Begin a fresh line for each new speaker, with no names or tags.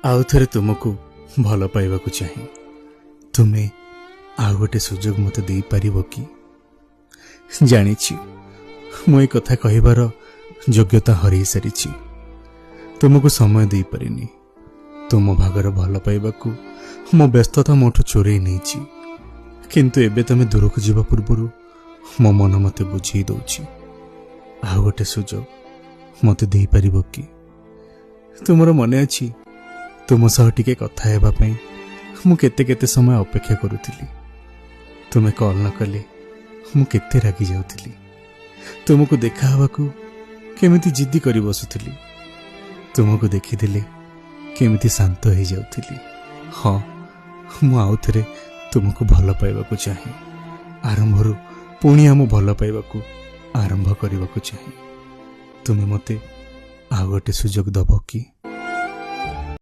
ଆଉ ଥରେ ତୁମକୁ ଭଲ ପାଇବାକୁ ଚାହେଁ। ତୁମେ ଆଉ ଗୋଟେ ସୁଯୋଗ ମୋତେ ଦେଇପାରିବ କି? ଜାଣିଛି ମୁଁ ଏ କଥା କହିବାର ଯୋଗ୍ୟତା ହରେଇ ସାରିଛି। ତୁମକୁ ସମୟ ଦେଇପାରିନି। ତୁମ ଭାଗର ଭଲ ପାଇବାକୁ ମୋ ବ୍ୟସ୍ତତା ମୋଠୁ ଚୋରେଇ ନେଇଛି। କିନ୍ତୁ ଏବେ ତମେ ଦୂରକୁ ଯିବା ପୂର୍ବରୁ ମୋ ମନ ମୋତେ ବୁଝେଇ ଦେଉଛି, ଆଉ ଗୋଟେ ସୁଯୋଗ ମୋତେ ଦେଇପାରିବ କି? ତୁମର ମନେ ଅଛି, ତୁମ ସହ ଟିକେ କଥା ହେବା ପାଇଁ ମୁଁ କେତେ କେତେ ସମୟ ଅପେକ୍ଷା କରୁଥିଲି। ତୁମେ କଲ୍ ନ କଲେ ମୁଁ କେତେ ରାଗି ଯାଉଥିଲି। ତୁମକୁ ଦେଖା ହେବାକୁ କେମିତି ଜିଦ୍ଦି କରି ବସୁଥିଲି। ତୁମକୁ ଦେଖିଦେଲେ କେମିତି ଶାନ୍ତ ହେଇଯାଉଥିଲି। ହଁ, ମୁଁ ଆଉଥରେ ତୁମକୁ ଭଲ ପାଇବାକୁ ଚାହେଁ। ଆରମ୍ଭରୁ ପୁଣି ଆମ ଭଲ ପାଇବାକୁ ଆରମ୍ଭ କରିବାକୁ ଚାହେଁ। ତୁମେ ମୋତେ ଆଉ ଗୋଟେ ସୁଯୋଗ ଦେବ କି?